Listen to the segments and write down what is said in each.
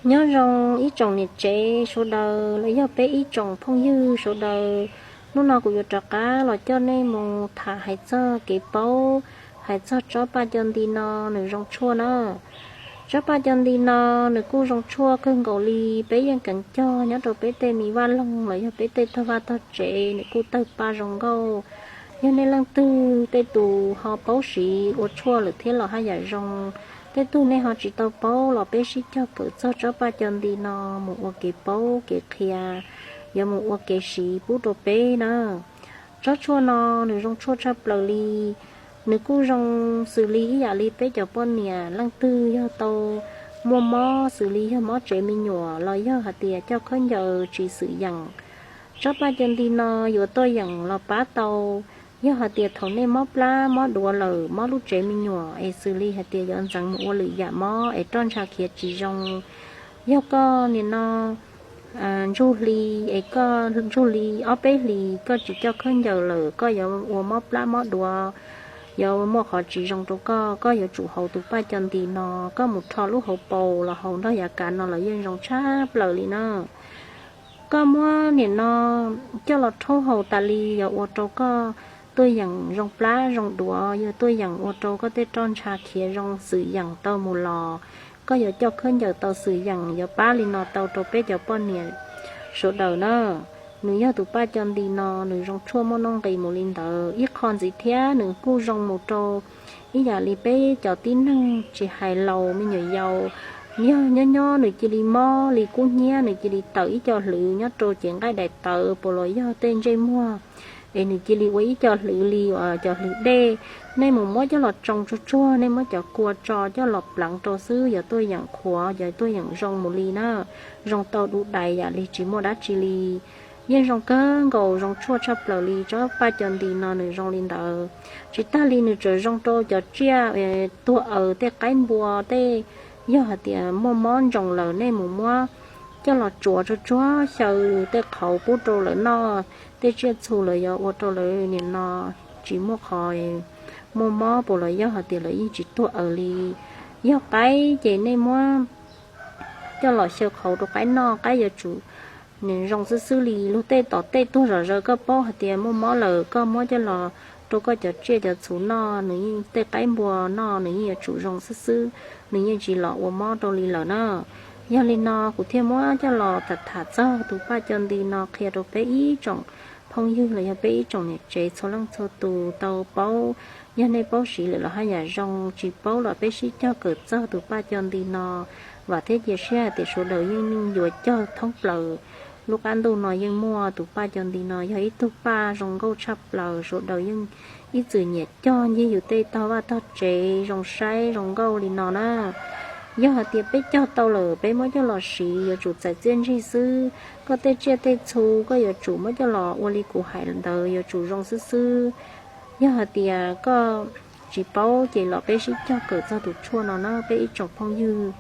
Nyob zoo ib tsoom niam tsev sawv daws los yog peb ib tsoom phooj ywg sawv daws. Hnub no kuv yuav rov qab los coj nej mus tham hais txog kev paub, hais txog tsob paj co nti no nws zoo tshuaj na. Tsob paj co nti no nws kuj zoo tshuaj kawg nkaus li, peb yeej keev cog nyob rau peb tej me vaj loog los yog peb tej tog vaj tog tsev nws kuj tawg paj zoo nkauj. Yog nej leej twg tej tus ho paub siv ua tshuaj lawm thiab los haj yam zoo. Tej tug nej ho tsis tau paub los peb sib cog kawm txog tsob paj co nti no mus ua kev paub kev qhia, yuav mus ua kev siv pub rau peb na. Tsob tshuaj no nws zoo tshuaj tshaj plaws li. Nws kuj zoo xws li ib yam li peb cov poj niam leej twg yog tau muaj mob xws li yog mob tsev me nyuam los yog hais tias coj khaub ncaws tsis xwm yeem. Tsob paj co nti no yuav tuaj yeem los pab tau yog hais tias thaum nej mob plab mob duav lawm, mob lub tsev me nyuam es xws li hais tias yuav ntxeev mus ua lwm yam mob es roj ntsha khiav tsis zoo, yog koj nim no ntsug hli es koj ntsug hli ob peb hlis koj tsis coj khaub ncaws lawm, koj yuav ua mob plab mob duav, yuav muaj qhov tsis zoo rau koj, koj yuav tsum haus tus paj co nti no. Koj mus rho lub hauv paus los haus nrog yav kav no los yeej zoo tshaj plaws li na. Koj muab nim no coj los rhaub haus tas li yuav ua rau koj tuaj yeem zoo plab zoo duav, yuav tuaj yeem ua rau koj tej roj ntsha khiav zoo xwm yeem tau mus los. Koj yuav coj khaub ncaws tau xwm yeem, yuav pab li no tau rau peb cov poj niam sawv daws na. Nws yog tus paj co nti no nws zoo tshuaj muaj nuj nqis mus li ntawd. Ib qho ntxiv thiab nws kuj zoo mus rau ib yam li peb cov tib neeg tsis hais laus me nyuam yaus, yog nyob nyob nws cia li mob li kub hnyiab, nws cia li tawm ib co hlwv nyob rau cev nqaij daim tawv puas los yog tej ntsej muag, es nws cia li ua ib co hlwv li cov hlwv dej. Nej mus muab coj los tsoo tsuag tsuag, nej muab cov kua tso coj los pleev rau xwb yuav tuaj yeem qhuav, yuav tuaj yeem zoo mus li na. Zoo tau du dais yam li tsis muaj dab tsi li. Yeej zoo kawg nkaus, zoo tshuaj tshaj plaws li. Tsob paj co nti no nws zoo li ntawd. Tsis tag li nws tseem zoo rau cov tsiaj tuag aws, tej qaib npua, tej yog hais tias muaj mob ntsoos lawm nej mus muab coj los tsuav tsuag tsuag xyaw tej qhauv pub rau lawv noj, tej tsiaj txhu lawv yuav ua rau lawv nim no tsis muaj qhov muaj mob puas los yog hais tias lawv yeej tsis tuag aws li. Yog qaib ces nej muab coj los xyaw qhauv rau qaib noj, qaib yuav tsum nws zoo xwb xwb li. Luag tej tom tej tuag zom zaws koj paub hais tias muaj mob lawm koj muab coj los rau koj cov tsiaj cov txhu noj, nws yeej tej qaib npua noj nws yeej yuav tsum zoo xwb xwb, nws yeej tsis los ua mob rau li lawm na. Yog li no kuv thiaj muab coj los tham tham txog tus paj co nti no qhia rau peb ib tsoom phooj ywg los yog peb ib tsoom niam tsev txhua leej txhua tus tau paub. Yog nej paub siv lawm los haj yam zoo, tsis paub los peb sib cog kawm txog tus paj co nti no. Vam thiab cia siab hais tias sawv daws yeej yuav cog thoob plaws. Lub qab ntuj no yeej muaj tus paj co nti no yog ib tug paj zoo nkauj tshaj plaws, sawv daws yeej ib txwm nyiam cog ncig yus tej tog vaj tog tsev zoo saib zoo nkauj li no na. Yog hais tias peb cog tau lawm peb muab coj los siv yuav tsum txais txiaj ntsig xwb. Koj tej tsiaj tej txhu koj yuav tsum muab coj los ua li kuv hais ntawd yuav tsum zoo xwb xwb. Yog hais tias koj tsis paub ces los peb sib cog kawm txog tus tshuaj no na peb ib tsoom phooj ywg.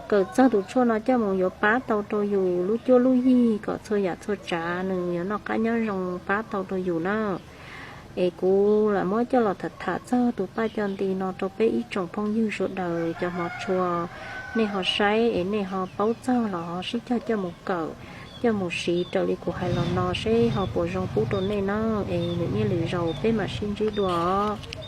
Kawm txog tus tshuaj no coj mus yuav pab tau rau yus lub cuab lub yig kom txhua yam txhua tsav nws yuav noj qab nyob zoo pab tau rau yus na. Es kuv lam muab coj los tham tham txog tus paj co nti no rau peb ib tsoom phooj ywg sawv daws cov hmov tshua. Nej ho saib es nej ho paub txog los ho sib cog coj mus kawm, coj mus siv raws li kuv hais los no seb ho puas zoo pub rau nej na. Es lwm niaj lwm zaus peb mam sib ntsib dua os.